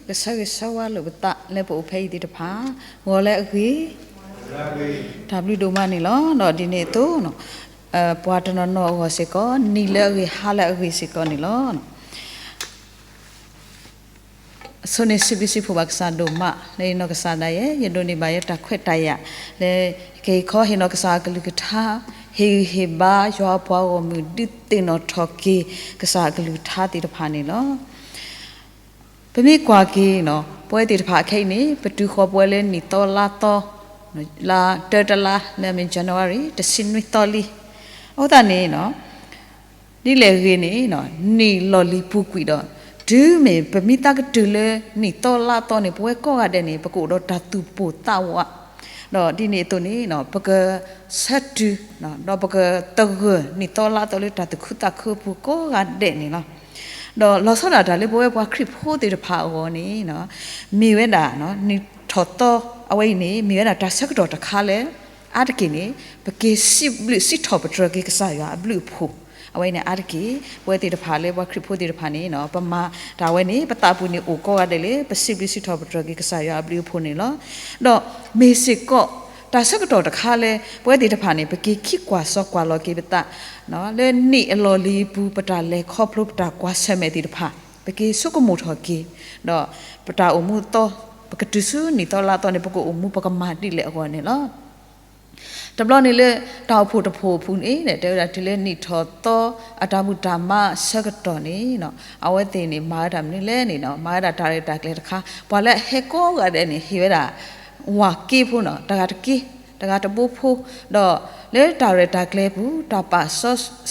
ကဆၢဂ့ၤဆၢဝါလိာ်ပသးလၢပအိၣ်ဖဲအံၤသ့ၣ်တဖၣ်, ဂီၤလၢအဂ့ၤ, တၢ်ဘျုးဒိၣ်မးန့ၣ်လီၤ. ဒီးဒ်န့ၣ်အသိး, ပှၤတနီၤနီၤအဂီၢ်စ့ၢ်ကီး, နံၤလၢအဂ့ၤ ဟါလၢအဂ့ၤစ့ၢ်ကီးန့ၣ်လီၤ. အဆိန့ၣ် စံးဘျုးစံးဖှိၣ်ဘၣ်ကစၢ်ဒိၣ်မး လၢယနီၢ်ကစၢ်ဒၣ်ယဲ, ယဒိးန့ၢ်ဘၣ်ယတၢ်ခွဲးတၢ်ယာ် လၢကဟ့ၣ်ခီဟ့ၣ်နီၤကစၢ်အကလုၢ်ကထါ, ဟ့ၣ်ဂံၢ်ဟ့ၣ်ဘါယွၤအပှၤဂီၢ်မုၢ် ဒုးသ့ၣ်နီၣ်ထီၣ်က့ၤ ကစၢ်အကလုၢ်ကထါသ့ၣ်တဖၣ်န့ၣ်လီၤ. ပမ့ၢ်ကွၢ်က့ၤန့ၣ် ပဝဲသ့ၣ်တဖၣ်ခဲအံၤန့ၣ် ပတုၤဃီၤပဝဲလၢနံၣ်သီလါသီ, လါတၢတလါ လၢအမ့ၢ် January တဆံနွံသီလံ. အဃိသတးန့ၣ် ဒ်လဲၣ်ဂ့ၤန့ၣ် နံၣ်လီၢ်လံၤပူၤကွံာ်ဒီး တုၤမ့ၢ်ပမ့ၢ်သးကတုၤလၢနံၣ်သီလါသီန့ၣ် ပဝဲကိးဂၤဒဲးန့ၣ် ပကအိၣ်ဒီးတၢ်သူၣ်ပိၢ်သးဝး, ဒီးဒ်န့ၣ်အသိးန့ၣ် ပကဆၢတုၤ ဒီးပကသဂၢၢ်နံၣ်သီလါသီလၢတၢ်သူၣ်ခုသးခုအပူၤကိးဂၤဒဲးန့ၣ်လီၤ. ဒီးလီၤဆီဒၣ်တၢ်လၢပဝဲပှၤခရံာ်ဖိသ့ၣ်တဖၣ်အဂီၢ်န့ၣ် မ့ၢ်ဝဲဒၣ် နံၣ်ထီၣ်သီ အဝဲအံၤန့ၣ် မ့ၢ်ဝဲဒၣ်တၢ်ဆၢကတီၢ်တခါလၢ အါတက့ၢ်န့ၣ် ပက့ၤစံးဘျုးစံးထီၣ်ပတြၢၤက့ၤကစၢ်ယွၤအဘျုးအဖှိၣ်, အဝဲအံၤန့ၣ်အါတက့ၢ် ပဝဲသ့ၣ်တဖၣ်လၢပှၤခရံာ်ဖိသ့ၣ်တဖၣ်န့ၣ် ပမၤတၢ်ဝဲန့ၣ် ပသးပူၤန့ၣ်အိၣ်ကိးဂၤဒဲးလၢ ပစံးဘျုးစံးထီၣ်ပတြၢၤက့ၤကစၢ်ယွၤအဘျုးအဖှိၣ်န့ၣ်လီၤ. ဒီးမ့ၢ်စ့ၢ်ကီး တၢ်ဆၢကတီၢ်တခါလၢ ပဝဲသ့ၣ်တဖၣ်န့ၣ် ပက့ၤခံကွၢ်စီကွၢ်လီၤက့ၤပသး လၢနံၣ်အလီၢ်လံၤအပူၤ ပတၢ်လဲၤခီဖျိပတၢ်ကွၢ်ဆၢၣ်မဲာ်သ့ၣ်တဖၣ် ပက့ၤဆိကမိၣ်ထီၣ်က့ၤ, ဒီးပတၢ်အိၣ်မူသီ ပကတုၤဆူနံၣ်သီလါသီန့ၣ် ပကအိၣ်မူပကမၤဒ်လဲၣ်အဂီၢ်န့ၣ်လီၤ. တဘျီန့ၣ်လၢတၢ်အိၣ်ဖှိၣ်တဖှိၣ်အပူၤန့ၣ် တဲဝဲဒၣ်တုၤလၢနံၣ်ထီၣ်သီ အတၢ်ဘူၣ်တၢ်မၤဆၢကတီၢ်န့ၣ် အဝဲသ့ၣ်န့ၣ် မၤဝဲဒၣ်မနုၤလဲၣ်န့ၣ် မၤဝဲဒၣ်တၢ်ရဲၣ်တၢ်ကျဲၤတခါ ပှၤလၢအဟဲကိးဂၤဒဲးန့ၣ် ဟ့ၣ်ဝဲဒၣ် ဝၣ်က့ဖိန့ၣ် တဂၤတက့ၢ် တဂၤတဘိဖိ, ဒီးလၢတၢ်ရဲၣ်တၢ်ကျဲၤပူၤ တၢ်ပာ်စီ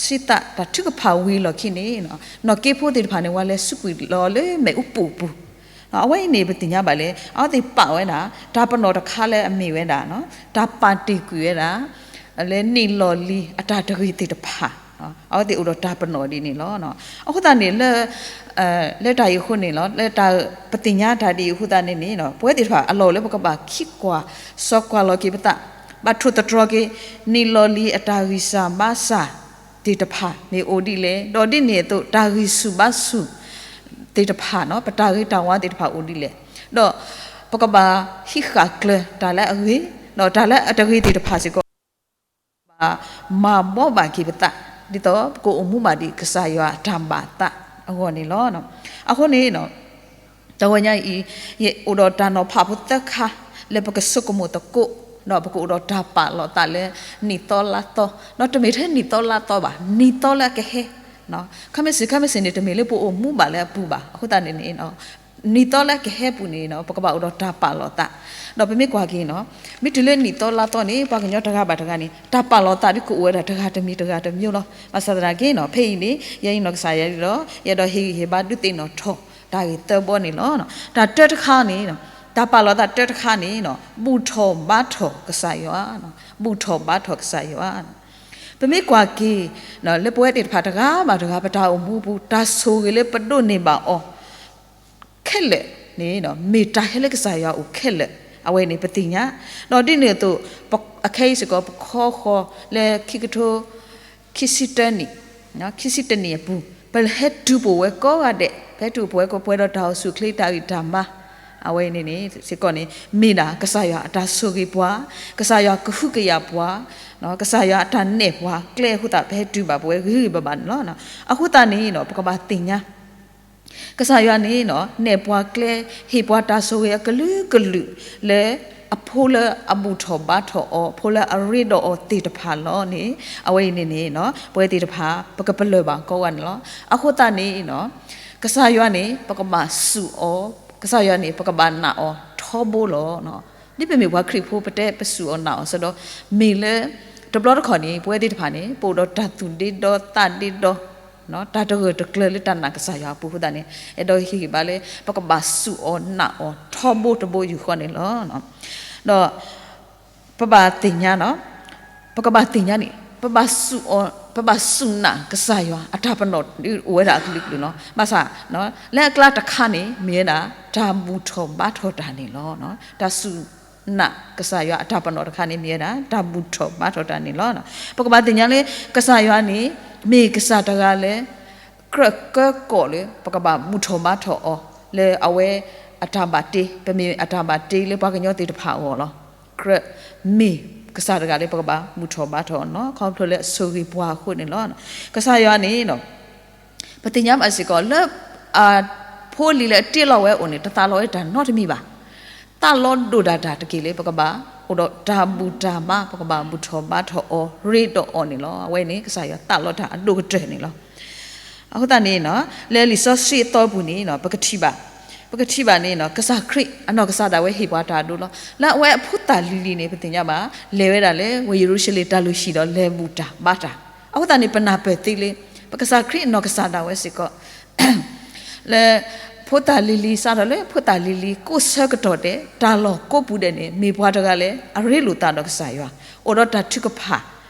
ဆှံသး တၢ်ထုကဖၣ်ဝံၤအလီၢ်ခံန့ၣ် နီၣ်က့ဖိသ့ၣ်တဖၣ်န့ၣ် ဝဲလဲၤစူးကွံာ်လီၤလၢမ့ၣ်အူပူၤပူၤ, အဝဲအံၤန့ၣ် ပသ့ၣ်ညါဘၣ်လၢ အဝဲသ့ၣ်ပာ်ဝဲဒၣ် တၢ်ပနီၣ်တခါလၢအမ့ၢ်ဝဲဒၣ် တၢ်ပာ်တ့ၢ်ကွံာ်ဝဲဒၣ် လၢနံၣ်လီၢ်လံၤအတၢ်တဂ့ၤသ့ၣ်တဖၣ်, အဝဲသ့ၣ်အိၣ်ဒီးတၢ်ပနီၣ်ဒ်န့ၣ်လီၤ. အဃိသတးန့ၣ်လၢ လၢတၢ်အံၤအဃိန့ၣ်လီၤ လၢတၢ်ပသ့ၣ်ညါတၢ်ဒ်အံၤအဃိသတးန့ၣ်န့ၣ် ပဝဲသ့ၣ်တဖၣ်အလီၢ်လၢပကဘၣ်ခံကွၢ် စီကွၢ်လီၤက့ၤပသး, ဘၣ်ထိၣ်သတြီၤက့ၤ နံၣ်လီၢ်လံၤအတၢ်ဂံၢ်စၢ်ဘါစၢ်သ့ၣ်တဖၣ်မ့ၢ်အိၣ်ဒ်လဲၣ်, ဒီးဒ်န့ၣ်အသိး တၢ်ဂံၢ်ဆူၣ်ဘါဆူၣ်သ့ၣ်တဖၣ်န့ၣ် ပတၢ်ဂ့ၤတၢ်ဝါသ့ၣ်တဖၣ်အိၣ်ဒ်လဲၣ်, ဒီးပကဘၣ်ဟံးဃာ်ကျၢၤတၢ်လၢအဂ့ၤ, ဒီးတၢ်လၢအတဂ့ၤသ့ၣ်တဖၣ်စ့ၢ်ကီး ဘၣ်မၤဘှီဘၣ်က့ၤပသး ဒ်သိးပကအိၣ်မူဘၣ်ဒံးကစၢ်ယွၤအတၢ်ဘၣ်သးအဂီၢ်န့ၣ်လီၤ. အဃိန့ၣ် တဝဲညါအံၤ ယအိၣ်ဒီးတၢ်နီၤဖးဖိသၢခါ လၢပကဆိကမိၣ်သကိး ဒီးပကအိၣ်ဒီးတၢ်ပာ်လီၤသးလၢ နံၣ်သီလါသီ, ဒီးတမ့ၢ်ထဲနံၣ်သီလါသီဘၣ် နံၣ်သီလၢအကဟဲ ခါမ့ၢ်စ့ၢ် ခါမ့ၢ်စ့ၢ်န့ၣ် တမ့ၢ်လၢပအိၣ်မူဘၣ်လၢအပူၤဘၣ်. အဃိသတးန့ၣ်န့ၣ် နံၣ်သီလၢအကဟဲပူၤန့ၣ် ပကဘၣ်အိၣ်ဒီးတၢ်ပာ်လီၤသး, ဒီးပမ့ၢ်ကွၢ်က့ၤန့ၣ် မ့ၢ်တုၤလၢနံၣ်သီလါသီန့ၣ် ပှၤကညီတဂၤဘၣ်တဂၤန့ၣ် တၢ်ပာ်လီၤသးဒ်ကအိၣ်ဝဲဒၣ်တဂၤတမံၤတဂၤတမံၤလီၤ. ဘၣ်ဆၣ်သနာ်က့ ဖဲအံၤန့ၣ် ယဲယနီၢ်ကစၢ်ယၤဒီး ယအဲၣ်ဒိးဟ့ၣ်ဂံၢ်ဟ့ၣ်ဘါဒုးသ့ၣ်နီၣ်ထီၣ် တၢ်ဂ့ၢ်သၢဘီန့ၣ်လီၤ. တၢ်တၢတခါန့ၣ် တၢ်ပာ်လီၤသးတၢတခါန့ၣ် ဘူၣ်ထီၣ်ဘါထီၣ်ကစၢ်ယွၤ, ဘူၣ်ထီၣ်ဘါထီၣ်ကစၢ်ယွၤ. ပမ့ၢ်ကွၢ်က့ၤ လၢပဝဲသ့ၣ်တဖၣ်တဂၤဘၣ်တဂၤ ပတၢ်အိၣ်မူအပူၤ တၢ်ဆိၣ်ဂ့ၤလၢပဒိးန့ၢ်ဘၣ်အီၤ ခဲလၢာ်န့ၣ် မ့ၢ်တၢ်ဟဲလၢကစၢ်ယွၤအအိၣ်ခဲလၢာ် အဝဲန့ၣ်ပသ့ၣ်ညါ, ဒီးဒ်န့ၣ်အသိး အခဲအံၤစ့ၢ်ကီး ပခီဃီၤလၢခံကထိ ခံဆံတၢနံၣ် ခံဆံတၢနံၣ်အပူၤ ပဟဲတုၤပိာ်ဝဲကိးဂၤဒဲး ပဟဲတုၤပိာ်ဝဲကိးပှဲၤဒီးတၢ်အိၣ်ဆူၣ်အိၣ်ချ့တၢ်ဂံၢ်တၢ်ဘါ အဝဲန့ၣ်န့ၣ်စ့ၢ်ကီးန့ၣ် မ့ၢ်ဒၣ်ကစၢ်ယွၤအတၢ်ဆိၣ်ဂ့ၤပှၤ, ကစၢ်ယွၤကဟုကယာ်ပှၤ, ကစၢ်ယွၤအတၢ်နဲၣ်ပှၤကျဲအဃိသတး ပဟဲတုၤဘၣ်ပဝဲဂ့ၤဂ့ၤဘၣ်ဘၣ်န့ၣ်လီၤ. အဃိသတးန့ၣ် ပကဘၣ်သ့ၣ်ညါ ကစၢ်ယွၤန့ၣ် နဲၣ်ပှၤကျဲ ဟ့ၣ်ပှၤတၢ်ဆိၣ်ဂ့ၤအကလုာ်ကလုာ်လၢ အဖိလၢအဘူၣ်ထီၣ်ဘါထီၣ်အီၤ ဖိလၢအရ့ဒီးအီၤသ့ၣ်တဖၣ်လီၤန့ၣ် အဝဲအံၤန့ၣ်န့ၣ် ပဝဲသ့ၣ်တဖၣ် ပကပလၢၢ်ဘၣ်ကိးဂၤန့ၣ်လီၤ. အဃိသတးန့ၣ် ကစၢ်ယွၤန့ၣ် ပကဘၣ်စူၣ်အီၤ, ကစၢ်ယွၤန့ၣ် ပကဘၣ်နာ်အီၤထီဘိလီၤ. ဒ်ပမ့ၢ်ပှၤခရံာ်ဖိ ပတဲပစူၣ်အီၤနာ်အီၤစ့ၢ်ဒီး မ့ၢ်လၢ တဘျီတခီၣ်န့ၣ် ပဝဲသ့ၣ်တဖၣ်န့ၣ် ပအိၣ်ဒီးတၢ်သူၣ်ဒ့ဒီသးဒ့ဒီ တၢ်တဂၢၢ်တကျၢၤလၢတၢ်နာ်ကစၢ်ယွၤအပူၤအဃိသတးန့ၣ် အဲၣ်ဒိးဟ့ၣ်ဂံၢ်ဘါလၢ ပကဘၣ်စူၣ်အီၤနာ်အီၤထီဘိတဘိယူၢ်ဃီန့ၣ်လီၤ. ဒီး ပဘၣ်သ့ၣ်ညါ ပကဘၣ်သ့ၣ်ညါန့ၣ် ပဘၣ်စူၣ်အီၤ ပဘၣ်စူၣ်နာ်ကစၢ်ယွၤအတၢ်ပနီၣ်အိၣ်ဝဲဒၣ်အကလုာ်ကလုာ်လီၤ. ဘၣ်ဆၣ် လၢအကျါတခါန့ၣ် မ့ၢ်ဝဲဒၣ် တၢ်ဘူၣ်ထီၣ်ဘါထီၣ်တၢ်န့ၣ်လီၤ. တၢ်စူၣ်နာ်ကစၢ်ယွၤအတၢ်ပနီၣ်တခါန့ၣ် မ့ၢ်ဝဲဒၣ် တၢ်ဘူၣ်ထီၣ်ဘါထီၣ်တၢ်န့ၣ်လီၤ. ပကဘၣ်သ့ၣ်ညါလၢ ကစၢ်ယွၤန့ၣ် မ့ၢ်ကစၢ်တဂၤလၢ ကြၢးကၢကီၣ်လၢ ပကဘၣ်ဘူၣ်ထီၣ်ဘါထီၣ်အီၤ လၢအဝဲ အတၢ်ဘၣ်တ့, ပမ့ၢ်အတၢ်ဘၣ်တ့လၢပှၤကညီသ့ၣ်တဖၣ်အဂီၢ်လီၤ. ကြၢးမ့ၢ်ကစၢ်တဂၤလၢပကဘၣ်ဘူၣ်ထီၣ်ဘါထီၣ်အီၤန့ၣ်လီၤ. ခီဖျိလၢအဆိၣ်ဂ့ၤပှၤအဃိန့ၣ်လီၤ. ကစၢ်ယွၤန့ၣ် ပသ့ၣ်ညါဘၣ်စ့ၢ်ကီးလၢ အဖိအလံၤလၢအတ့လီၤဝဲအအိၣ်န့ၣ် တသးလီဝဲတၢ်နီတမံၤဘၣ်. သးလီဒိၣ်ဒၣ်တၢ်တက့ၢ်လၢပကဘၣ် အိၣ်ဒီးတၢ်ဘူၣ်တၢ်ဘါ ပကဘၣ်ဘူၣ်ထီၣ်ဘါထီၣ်အီၤ ရ့ဒီးအီၤန့ၣ်လီၤ. အဝဲန့ၣ် ကစၢ်ယွၤသးလီတၢ်အဒိၣ်ကတၢၢ်န့ၣ်လီၤ. အဃိသတးန့ၣ် လၢလံာ်စီဆှံအသီပူၤန့ၣ် ပကထံၣ်ဘၣ်, ပကထံၣ်ဘၣ်န့ၣ် ကစၢ်ခရံာ်အနီၢ်ကစၢ်ဒၣ်ဝဲဟ့ၣ်ပှၤတၢ်အဒိလီၤ. လၢအဝဲအဖိသၣ်လံၤလံၤန့ၣ် ပသ့ၣ်ညါဘၣ် လဲၤဝဲဒၣ်လၢဝ့ၢ်ယရူၤၡလ့ၣ်တၢ်လုၢ်ဟံၣ်ဒီးလဲၤဘူၣ်တၢ်ဘါတၢ်. အဃိသတးန့ၣ် ပနၢ်ပၢၢ်သ့လၢ ပကစၢ်ခရံာ်အနီၢ်ကစၢ်ဒၣ်ဝဲစ့ၢ်ကီး လၢ ဖိသၣ်လံၤလံၤ စးထီၣ်လၢဖိသၣ်လံၤလံၤ ကိးဆၢကတီၢ်ဒဲး တၢ်လီၢ်ကိးပူၤဒဲးန့ၣ် မ့ၢ်ပှၤတဂၤလၢ အရ့လိာ်သးဒီးကစၢ်ယွၤ, အိၣ်ဒီးတၢ်ထုကဖၣ်,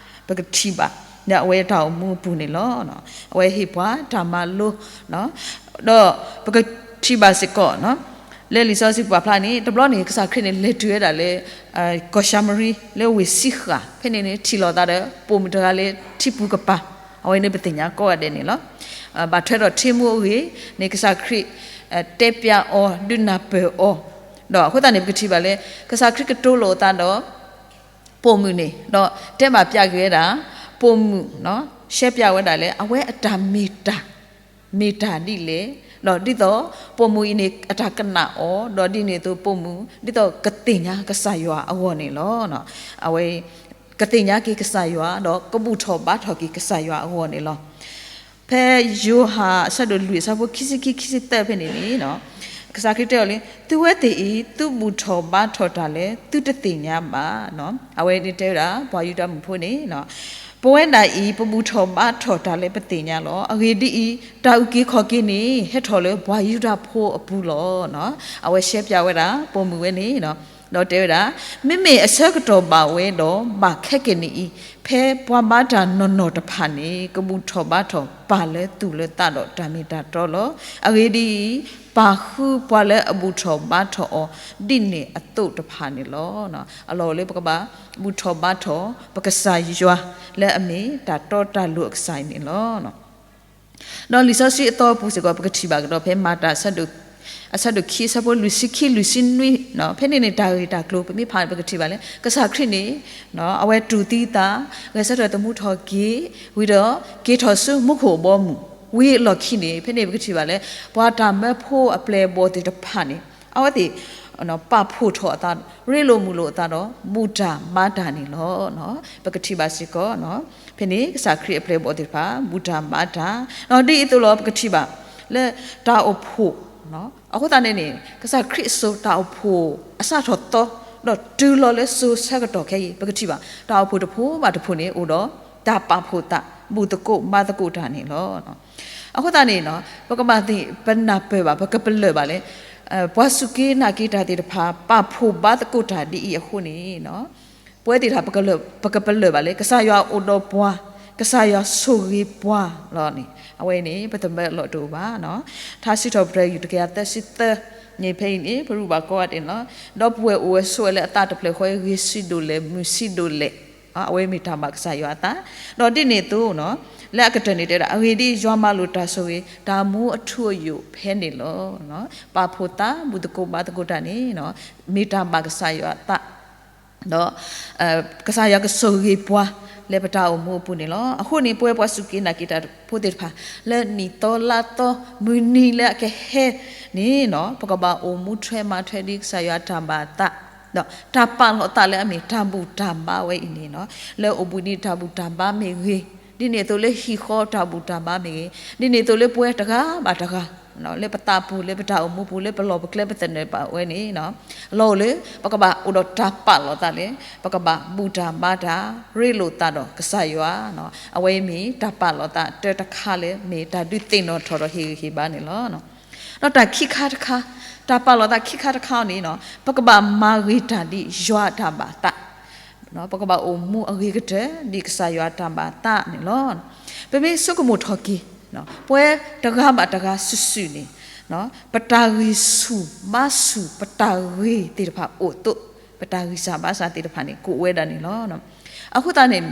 ပကထံၣ်ဘၣ် လၢအဝဲတၢ်အိၣ်မူအပူၤန့ၣ်လီၤ. အဝဲဟ့ၣ်ပှၤတၢ်မၤလိ ဒီးပကထံၣ်ဘၣ်စ့ၢ်ကီး လၢလံာ်စီဆှံပှၤဖျါန့ၣ် တဘျီန့ၣ် ကစၢ်ခရံာ်န့ၣ် လဲၤတုၤဝဲဒၣ်လၢ ကီၢ်ၡၤမရံ လၢဝ့ၢ်စံဃၣ် ဖဲန့ၣ်န့ၣ် ထံၣ်လိာ်သးဒီး ပိာ်မုၣ်တဂၤလၢထံပူၤကပၤ, အဝဲန့ၣ်ပသ့ၣ်ညါကိးဂၤဒဲးန့ၣ်လီၤ. ဘၣ်ထွဲဒီးထံမူအဂ့ၢ်န့ၣ် ကစၢ်ခရံာ် တဲပျးအီၤ ဒုးနၢ်ပၢၢ်အီၤ, ဒီးအဃိသတးန့ၣ် ပကထံၣ်ဘၣ်လၢ ကစၢ်ခရံာ်ကတိၤလိာ်အသးဒီး ပိာ်မုၣ်န့ၣ် ဒီးတဲဘၣ်ပျးက့ၤဝဲဒၣ် ပိာ်မုၣ် ရှဲပျးဝဲဒၣ်လၢ အဝဲအတၢ်မ့ၢ်တၢ် မ့ၢ်တၢ်ဒ်လဲၣ်, ဒီးဒ်သိး ပိာ်မုၣ်အံၤန့ၣ် အတၢ်ကနၣ်အီၤ, ဒီးဒ်န့ၣ်အသိးပိာ်မုၣ် ဒ်သိးကသ့ၣ်ညါကစၢ်ယွၤအဂီၢ်န့ၣ်လီၤ. အဝဲ ကသ့ၣ်ညါက့ၤကစၢ်ယွၤ ဒီးကဘူၣ်ထီၣ်ဘါထီၣ်က့ၤကစၢ်ယွၤအဂီၢ်န့ၣ်လီၤ. ဖဲယိၤဟၣ်အဆၢဒိၣ်လွံၢ်အဆၢဖိခံဆံခံ ခံဆံသၢဖဲန့ၣ်န့ၣ် ကစၢ်ခရံာ်တဲအီၤလၢ သုဝဲသ့ၣ်အံၤ သုဘူၣ်ထီၣ်ဘါထီၣ်တၢ်လၢသုတသ့ၣ်ညါဘၣ်. အဝဲန့ၣ်တဲဝဲဒၣ် ပှၤယူဒၤမုၣ်ဖိန့ၣ် ပဝဲဒၣ်အံၤ ပဘူၣ်ထီၣ်ဘါထီၣ်တၢ်လၢပသ့ၣ်ညါလီၤ. အဂ့ၢ်ဒ်အံၤ, တၢ်အုၣ်က့ၤခီၣ်က့ၤန့ၣ် ဟဲထီၣ်လၢပှၤယူဒၤဖိအပူၤလီၤ. အဝဲရှဲပျးဝဲဒၣ် ပိာ်မုၣ်ဝဲန့ၣ် ဒီးတဲဝဲဒၣ်, မ့မ့ၢ်အဆၢကတီၢ်ဘၣ်ဝဲဒီး ဘၣ်ခဲကနံၣ်အံၤ, ဖဲပှၤဘါတၢ်နီၢ်နီၢ်တဖၣ်န့ၣ် ကဘူၣ်ထီၣ်ဘါထီၣ်ပၢ်လၢသူၣ်လၢသးဒီးတၢ်မ့ၢ်တၢ်တီလီၤ. အဂ့ၢ်ဒ်အံၤ, ပၢ်ဃုပှၤလၢအဘူၣ်ထီၣ်ဘါထီၣ်အီၤ ဒ်န့ၣ်အသိးတဖၣ်န့ၣ်လီၤ. အလီၢ်အိၣ်လၢပကဘၣ်ဘူၣ်ထီၣ်ဘါထီၣ် ပကစၢ်ယွၤ လၢအမ့ၢ်တၢ်တီတၢ်လိၤအကစၢ်အံၤန့ၣ်လီၤ. ဒီးလံာ်စီဆှံအသီပူၤစ့ၢ်ကီး ပကထံၣ်ဘၣ်ကဒီးဖဲမၤတၢ် အဆၢဒိၣ်ခံ အဆၢဖိလွံၢ်ဆံခံ လွံၢ်ဆံနွံ, ဖဲန့ၣ်န့ၣ် တၢ်ဂ့ၢ်တၢ်ကျိၤ ပမ့ၢ်ဖးန့ၣ် ပကထံၣ်ဘၣ်လၢ ကစၢ်ခရံာ်န့ၣ် အဝဲတူၢ်သံသး, ဂဲၤဆၢထၢၣ်သမူထီၣ်က့ၤ, ဝံၤဒီး က့ၤထီၣ်ဆူမူခိၣ်အဘီအမုၢ်, ဝံၤအလီၢ်ခံန့ၣ် ဖဲန့ၣ်ပကထံၣ်ဘၣ်လၢ ပှၤတၢ်မၢဖိအပျဲၢ်အဘီၣ်သ့ၣ်တဖၣ်န့ၣ် အဝဲသ့ၣ် ပာ်ဖှိၣ်ထီၣ်အသး, ရ့လိာ်မုာ်လိာ်အသးဒီး ဘူၣ်တၢ်ဘါတၢ်န့ၣ်လီၤ. ပကထံၣ်ဘၣ်စ့ၢ်ကီး ဖဲန့ၣ် ကစၢ်ခရံာ်အပျဲၢ်အဘီၣ်သ့ၣ်တဖၣ် ဘူၣ်တၢ်ဘါတၢ်, ဒီးဒ်အသိးလီၤ ပကထံၣ်ဘၣ် လၢတၢ်အိၣ်ဖှိၣ်, အဃိသတးန့ၣ်န့ၣ် ကစၢ်ခရံာ်အစိၤတၢ်အိၣ်ဖှိၣ်အစးထီၣ်သီ, ဒီးတုၤလီၤလၢစိၤဆၢကတီၢ်ခဲအံၤ ပကထံၣ်ဘၣ် တၢ်အိၣ်ဖှိၣ်တဖုဘၣ်တဖုန့ၣ် အိၣ်ဒီးတၢ်ပာ်ဖှိၣ်သး ဘူၣ်သကိးဘါသကိးတၢ်န့ၣ်လီၤ. အဃိသတးန့ၣ် ပကဘၣ်သ့ၣ် ပနၢ်ပၢၢ်ဘၣ် ပကပလၢၢ်ဘၣ်လၢ ပှၤစူၢ်က့ၤနာ်က့ၤတၢ်သ့ၣ်တဖၣ် ပာ်ဖှိၣ်ဘါသကိးတၢ်ဒ်အံၤအဃိန့ၣ် ပဝဲသ့ၣ်တဖၣ် ပကပလၢၢ်ဘၣ်လၢ ကစၢ်ယွၤအိၣ်ဒီးပှၤ, ကစၢ်ယွၤဆိၣ်ဂ့ၤပှၤလီၤန့ၣ် အဝဲန့ၣ် ပသမၢအလီၢ်တအိၣ်ဘၣ်. ထါစံးထီၣ်ပတြၢၤ ယူၢ်တကယၤသၢဆံသၢ န့ၣ်ဖဲအံၤန့ၣ် ပရူၢ်ဘၣ်ကိးဂၤဒဲးန့ၣ်လီၤ. ဒီပုၢ်ဝဲၢ်အိၣ်ဝဲဆိးဝဲလၢအသးတဖျၢၣ်ဃီ ဂ့ၤဆံးဒိၣ်လဲၣ် မုာ်ဆံးဒိၣ်လဲၣ်, အဝဲမ့ၢ်တၢ်ဘၣ်ကစၢ်ယွၤအသး, ဒီးဒ်န့ၣ်အသိး လၢအကတၢၢ်န့ၣ်တဲဝဲဒၣ် အဂ့ၢ်ဒ်အံၤ, ယွၤမၤလိာ်တၢ်ဆိၣ်ဂ့ၤ တၢ်မူအထူအယိာ်ဖဲန့ၣ်လီၤ. ပာ်ဖှိၣ်သး ဘူၣ်သကိးဘါသကိးတၢ်န့ၣ် မ့ၢ်တၢ်ဘၣ်ကစၢ်ယွၤအသး ဒီး ကစၢ်ယွၤကဆိၣ်ဂ့ၤပှၤ လၢပတၢ်အိၣ်မူအပူၤန့ၣ်လီၤ. အဃိန့ၣ် ပဝဲပှၤစူၢ်က့ၤနာ်က့ၤတၢ်ဖိသ့ၣ်တဖၣ် လၢနံၣ်သီလါသီ မုၢ်နံၤလၢအကဟဲန့ၣ် ပကဘၣ်အိၣ်မူထွဲမၤထွဲဒ်ကစၢ်ယွၤတၢ်ဘၣ်အသး, ဒီးတၢ်ပာ်လီၤသးလၢအမ့ၢ်တၢ်ဘူၣ်တၢ်ဘါဝဲအံၤန့ၣ် လၢအိၣ်ဘှံးနံၤတၢ်ဘူၣ်တၢ်ဘါမ့ၢ်ဂ့ၤ, ဒ်န့ၣ်အသိးလၢဟံၣ်ဃီတၢ်ဘူၣ်တၢ်ဘါမ့ၢ်ဂ့ၤ, ဒ်န့ၣ်အသိးလၢပဝဲတဂၤဘၣ်တဂၤ လၢပသးပူၤ လၢပတၢ်အိၣ်မူပူၤ လၢပလီၢ်ပကျဲပသနၢၣ်ဘၣ်ဝဲန့ၣ် အလီၢ်အိၣ်လၢ ပကဘၣ်အိၣ်ဒီးတၢ်ပာ်လီၤသးလၢ ပကဘၣ်ဘူၣ်တၢ်ဘါတၢ် ရ့လိာ်သးဒီးကစၢ်ယွၤ, အဝဲအံၤမ့ၢ်တၢ်ပာ်လီၤသးတၢတခါလၢ မ့ၢ်တၢ်ဒုးသ့ၣ်နီၣ်ထီၣ်ဒီးဟ့ၣ်ဂံၢ်ဟ့ၣ်ဘါန့ၣ်လီၤ. ဒီးတၢ်ခံခါတခါ, တၢ်ပာ်လီၤသးခံခါတခါန့ၣ် ပကဘၣ်မၤဂ့ၤတၢ်ဒ်ယွၤအတၢ်ဘၣ်သး ပကဘၣ်အိၣ်မူအဂ့ၤကတၢၢ် ဒ်ကစၢ်ယွၤအတၢ်ဘၣ်သးန့ၣ်လီၤ. ပမ့ၢ်ဆိကမိၣ်ထီၣ်က့ၤ ပဝဲတဂၤဘၣ်တဂၤစုာ်စုာ်န့ၣ် ပတၢ်ဂံၢ်ဆူၣ်ဘါဆူၣ် ပတၢ်ဂ့ၤသ့ၣ်တဖၣ်အိၣ်အသိး ပတၢ်ဂံၢ်စၢ်ဘါစၢ်သ့ၣ်တဖၣ်န့ၣ် ကအိၣ်ဝဲဒၣ်န့ၣ်လီၤ. အဃိသတးန့ၣ်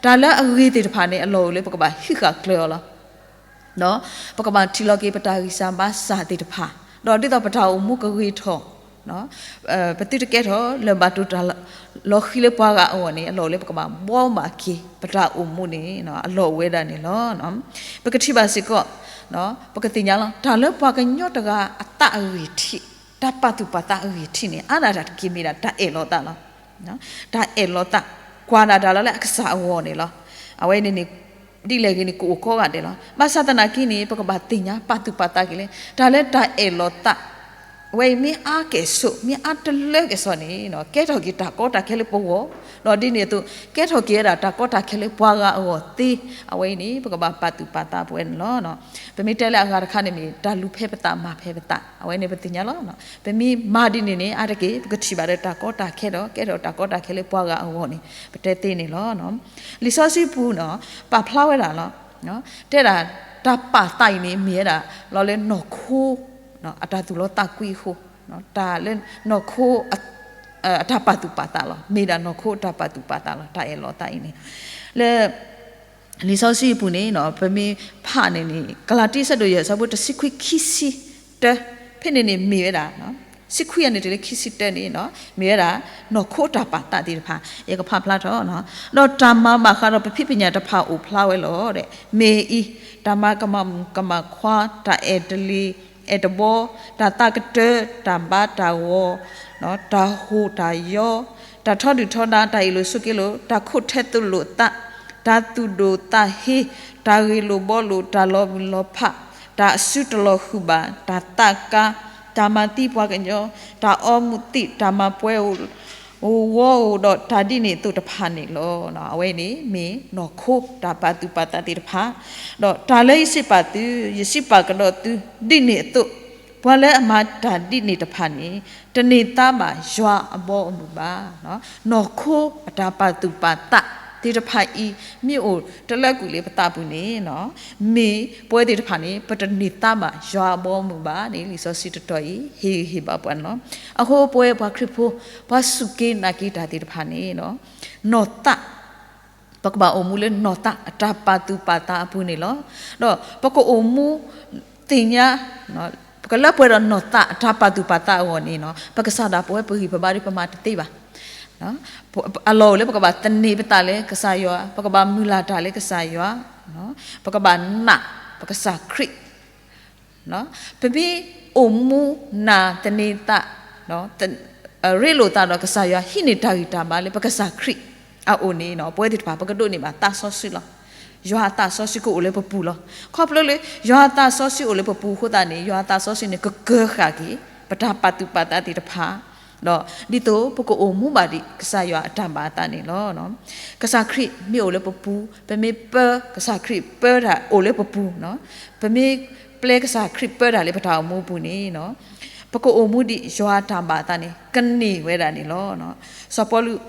တၢ်လၢအဂ့ၤသ့ၣ်တဖၣ်န့ၣ် အလီၢ်အိၣ်လၢပကဘၣ်ဟံးဃာ်ကျၢၤအီၤလီၤ. ဒီးပကဘၣ်ထံၣ်လီၤက့ၤပတၢ်ဂံၢ်စၢ်ဘါစၢ်သ့ၣ်တဖၣ် ဒီးဒ်သိးပတၢ်အိၣ်မူကဂ့ၤထီၣ်, ပသုတကဲထီၣ်လၢၤဘၣ်တိၢ်တၢ်လီၤဃံၤလၢပှၤဂၤအဂီၢ်န့ၣ် အလီၢ်အိၣ်လၢပကဘၣ်ဘှီဘၣ်က့ၤ ပတၢ်အိၣ်မူန့ၣ် အလီၢ်အိၣ်ဝဲဒၣ်န့ၣ်လီၤ. ပကထံၣ်ဘၣ်စ့ၢ်ကီး, ပကသ့ၣ်ညါလီၤ တၢ်လၢပှၤကညီတဂၤအသးအဂ့ၢ်ထံး, တၢ်ပာ်သူၣ်ပာ်သးအဂ့ၢ်ထံးန့ၣ် အါဒၣ်တၢ်တက့ၢ်မ့ၢ်ဒၣ်တၢ်အဲၣ်လီၤသးလီၤ. တၢ်အဲၣ်လီၤသး, ကွၢ်ဒၣ်တၢ်လီၤလၢအကစၢ်အဂီၢ်န့ၣ်လီၤ. အဝဲန့ၣ်န့ၣ် ဒ်လဲၣ်ဂ့ၤန့ၣ် ကအိၣ်ကိးဂၤဒဲးလီၤ. ဘၣ်ဆၣ်သနာ်က့န့ၣ် ပကဘၣ်သ့ၣ်ညါပာ်သူၣ်ပာ်သးက့ၤလၢ တၢ်လၢတၢ်အဲၣ်လီၤသး အဝဲအံၤမ့ၢ်အါကဲၣ်ဆိး မ့ၢ်အါတလၢကဲၣ်ဆိးန့ၣ် ကဲထီၣ်က့ၤတၢ်ကီတၢ်ခဲလၢပဂီၢ်, ဒီးဒ်န့ၣ်အသိး ကဲထီၣ်က့ၤဝဲဒၣ်တၢ်ကီတၢ်ခဲလၢပှၤဂၤအဂီၢ်သ့, အဝဲအံၤန့ၣ် ပကဘၣ်ပာ်သူၣ်ပာ်သးပဝဲန့ၣ်လီၤ. ပမ့ၢ်တဲလၢအဂၤတခါန့ၣ်မ့ၢ် တၢ်လူၤဖဲပသးမၤဖဲပသး အဝဲန့ၣ်ပသ့ၣ်ညါလီၤ. ပမ့ၢ်မၤဒ်န့ၣ်န့ၣ် အါတက့ၢ် ပကထံၣ်ဘၣ်ဒီးတၢ်ကီတၢ်ခဲဒီး ကဲထီၣ်တၢ်ကီတၢ်ခဲလၢပှၤဂၤအဂီၢ်န့ၣ် ပတဲသ့န့ၣ်လီၤ. လံာ်စီဆှံပူၤန့ၣ် ပာ်ဖျါဝဲဒၣ်လီၤ. တဲဒၣ် တၢ်ပာ်သးအံၤန့ၣ် မ့ၢ်ဝဲဒၣ် လီၤလၢနီၢ်ခိ အတၢ်သူၣ်လီသးကွံအဃိ, တၢ်လၢနီၢ်ခိ အတၢ်ပာ်သူၣ်ပာ်သးလီၤ. မ့ၢ်ဒၣ်နီၢ်ခိအတၢ်ပာ်သူၣ်ပာ်သးလီၤ. တၢ်အဲၣ်လီၤသးအံၤန့ၣ် လၢ လံာ်စီဆှံအပူၤန့ၣ် ပမ့ၢ်ဖးန့ၣ်န့ၣ် ကလၤတံ အဆၢဒိၣ်ယဲၢ် အဆၢဖိတဆံခွံ ခံဆံတၢ ဖဲန့ၣ်န့ၣ်မ့ၢ်ဝဲဒၣ် ဆံခွံအန့ၣ်တုၤလၢခံဆံတၢန့ၣ် မ့ၢ်ဝဲဒၣ် နီၢ်ခိတၢ်ပာ်သးသ့ၣ်တဖၣ် ယကဖးဖျါထီၣ်, ဒီးတၢ်မၤဘၣ်ဃးဒီးပဖံးပညၣ်တဖၣ်အိၣ်ဖျါဝဲလီၤ. မ့ၢ်အံၤ တၢ်မၤကမၣ်ကမၣ်ခွါ, တၢ်အဲၣ်တလံၤ အဲၣ်တဘီ, တၢ်သးကတၢၢ်, တၢ်ဘါတၢ်ဂီၤ, တၢ်ဟိၣ်တၢ်ယီ, တၢ်ထီဒုၣ်ထီဒါ, တၢ်အ့ၣ်လိာ်ဆိးက့လိာ်, တၢ်ခိးထဲသိးလိာ်သး, တၢ်သူၣ်ဒိၣ်သးဟ့, တၢ်ဂ့ၢ်လိာ်ဘှီလိာ်, တၢ်လီၤဘှံးလီၤဖး, တၢ်အစုတလီၤဃုာ်ဘၣ်, တၢ်သးကါ, တၢ်မၤသံပှၤကညီ, တၢ်အီမူးသံး, တၢ်မၤပှဲၤ အိၣ်ဝီအိၣ်ဒီးတၢ်ဒ်န့ၣ်အသိးတဖၣ်န့ၣ်လီၤ. အဝဲန့ၣ်မ့ၢ်နီၢ်ခိတၢ်ပာ်သူၣ်ပာ်သးသ့ၣ်တဖၣ်, ဒီးတၢ်လၢယစံးပာ်သု, ယစံးပာ်ကဒီးသုဒ်န့ၣ်အသိး, ပှၤလၢအမၤတၢ်ဒ်န့ၣ်တဖၣ်န့ၣ် တန့ၢ်သါဘၣ်ယွၤအဘီအမုၢ်ဘၣ်. နီၢ်ခိအတၢ်ပာ်သူၣ်ပာ်သးသ့ၣ်တဖၣ်အံၤ မ့ၢ်အိၣ်တလၢကွံာ်လၢပသးပူၤန့ၣ် မ့ၢ်ပဝဲသ့ၣ်တဖၣ်န့ၣ် ပတန့ၢ်သါဘၣ်ယွၤအဘီအမုၢ်ဘၣ်န့ၣ် လံာ်စီဆှံတတီၤအံၤ ဟ့ၣ်ဂံၢ်ဟ့ၣ်ဘါပှၤန့ၣ်လီၤ. အဃိပဝဲပှၤခရံာ်ဖိ ပှၤစူၢ်က့ၤနာ်က့ၤတၢ်သ့ၣ်တဖၣ်န့ၣ် နီၢ်သး ပကဘၣ်အိၣ်မူလၢနီၢ်သးအတၢ်ပာ်သူၣ်ပာ်သးအပူၤန့ၣ်လီၤ. ဒီးပကအိၣ်မူသ့ၣ်ညါ ပကလၢပှဲၤဒီးနီၢ်သးအတၢ်ပာ်သူၣ်ပာ်သးအဂီၢ်န့ၣ် ပကစၢ်ဒၣ်ပဝဲပဂံၢ်ပဘါဒီးပမၤတသ့ဘၣ်. အလီၢ်အိၣ်လၢပကဘၣ်သန့ၤပသးလၢကစၢ်ယွၤ, ပကဘၣ်မုၢ်လၢ်တၢ်လၢကစၢ်ယွၤ, ပကဘၣ်နာ်ပကစၢ်ခရံာ် ပမ့ၢ်အိၣ်မူနာ်သန့ၤသး ရ့လိာ်သးဒီးကစၢ်ယွၤ ဟံးန့ၢ်တၢ်ဂံၢ်တၢ်ဘါလၢပကစၢ်ခရံာ်အအိၣ်န့ၣ် ပဝဲသ့ၣ်တဖၣ် ပကဒိးန့ၢ်ဘၣ်သးစီဆှံလီၤ. ယွၤအသးစီဆှံကအိၣ်လၢပပူၤလီၤ. ခီဖျိလၢယွၤအသးစီဆှံအိၣ်လၢပပူၤအဃိသတးန့ၣ် ယွၤအသးစီဆှံန့ၣ် ကကၢဃာ်က့ၤ ပတၢ်ပာ်သူၣ်ပာ်သးသ့ၣ်တဖၣ် ဒီးဒ်သိးပကအိၣ်မူဘၣ်ဒံးကစၢ်ယွၤအတၢ်ဘၣ်အသးန့ၣ်လီၤ. ကစၢ်ခရံာ်မ့ၢ်အိၣ်လၢပပူၤ ပမ့ၢ်ပၢကစၢ်ခရံာ်ပၢတၢ်အိၣ်လၢပပူၤ, ပမ့ၢ်ပျဲကစၢ်ခရံာ်ပၢတၢ်လၢပတၢ်အိၣ်မူအပူၤန့ၣ် ပကအိၣ်မူဒံးယွၤအတၢ်ဘၣ်အသးန့ၣ် ကန့ၢ်ဝဲဒၣ်န့ၣ်လီၤ. စီၤပီလူး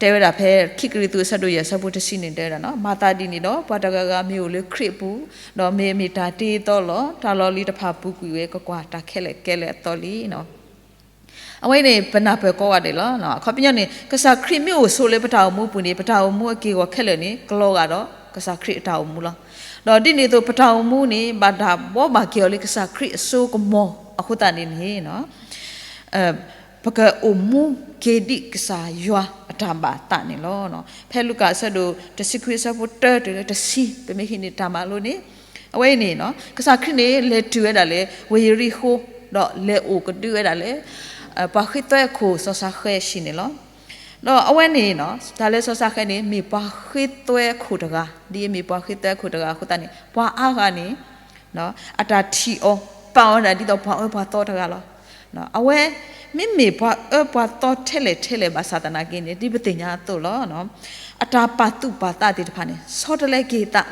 တဲဝဲဒၣ်ဖဲခံကရံၣ်သူးအဆၢဒိၣ်ယဲၢ်အဆၢဖိတဆံန့ၣ် တဲဝဲဒၣ်, မၤသးဒ်န့ၣ်ဒီး ပှၤတဂၤဂၤမ့ၢ်အိၣ်လၢခရံာ်အပူၤ, ဒီးမ့ၢ်အမ့ၢ်တၢ်တ့အသီလီၤ. တၢ်လီၢ်လံၤတဖၣ်ပူၤကွံာ်ဝဲကကွၢ်တၢ်ခဲလၢာ်ခဲလၢာ်အသီလံ. အဝဲန့ၣ် ပနၢ်ပၢၢ်ကိးဂၤဒဲးလီၤ. အခီပညီန့ၣ် ကစၢ်ခရံာ်မ့ၢ်အိၣ်ဆိးလၢပတၢ်အိၣ်မူအပူၤန့ၣ် ပတၢ်အိၣ်မူအက့ၢ်အဂီၤခဲလၢာ်န့ၣ် ကလီၤဂာ်ဒီးကစၢ်ခရံာ်အတၢ်အိၣ်မူလီၤ. ဒီးဒ်န့ၣ်အသိး ပတၢ်အိၣ်မူန့ၣ် ဘၣ်တၢ်ဘှီဘၣ်က့ၤအီၤလၢကစၢ်ခရံာ်အစိကမီၤအဃိသတးန့ၣ်န့ၣ် ပကအိၣ်မူက့ၤဒံးကစၢ်ယွၤအတၢ်ဘၣ်အသးန့ၣ်လီၤ. ဖဲလူၤကၣ်အဆၢဒိၣ်တဆံခွံအဆၢဖိတၢတုၤလၢတဆံ ပမ့ၢ်ဟံးန့ၢ်တၢ်မၤလိန့ၣ် အဝဲအံၤန့ၣ် ကစၢ်ခရံာ်န့ၣ် လဲၤတုၤဝဲဒၣ်လၢဝ့ၢ်ယရံၣ်ဃိၣ် ဒီးလဲၤအိၣ်ကဒုဝဲဒၣ်လၢ ပှၤဃ့သွဲအခိၣ်စီၤၡဃဲအဟံၣ်န့ၣ်လီၤ. ဒီးအဝဲန့ၣ် တၢ်လၢစီၤၡဃဲန့ၣ် မ့ၢ်ပှၤဃ့သွဲအခိၣ်တဂၤ ဒ်အမ့ၢ်ပှၤဃ့သွဲအခိၣ်တဂၤအဃိသတးန့ၣ် ပှၤအါဂၤန့ၣ် အတၢ်ထံၣ်အီၤ ပာ်အီၤဒၣ်ဒ်သိးပှၤအၢပှၤသီတဂၤလီၤ. အဝဲ မ့မ့ၢ်ပှၤအၢပှၤသီထဲလဲၣ်ထဲလဲၣ် ဘၣ်ဆၣ်သနာ်က့န့ၣ် ဒ်ပသ့ၣ်ညါအသိးလီၤ. အတၢ်ပာ်သူၣ်ပာ်သးသ့ၣ်တဖၣ်န့ၣ် ဆီတလဲက့ၤအသး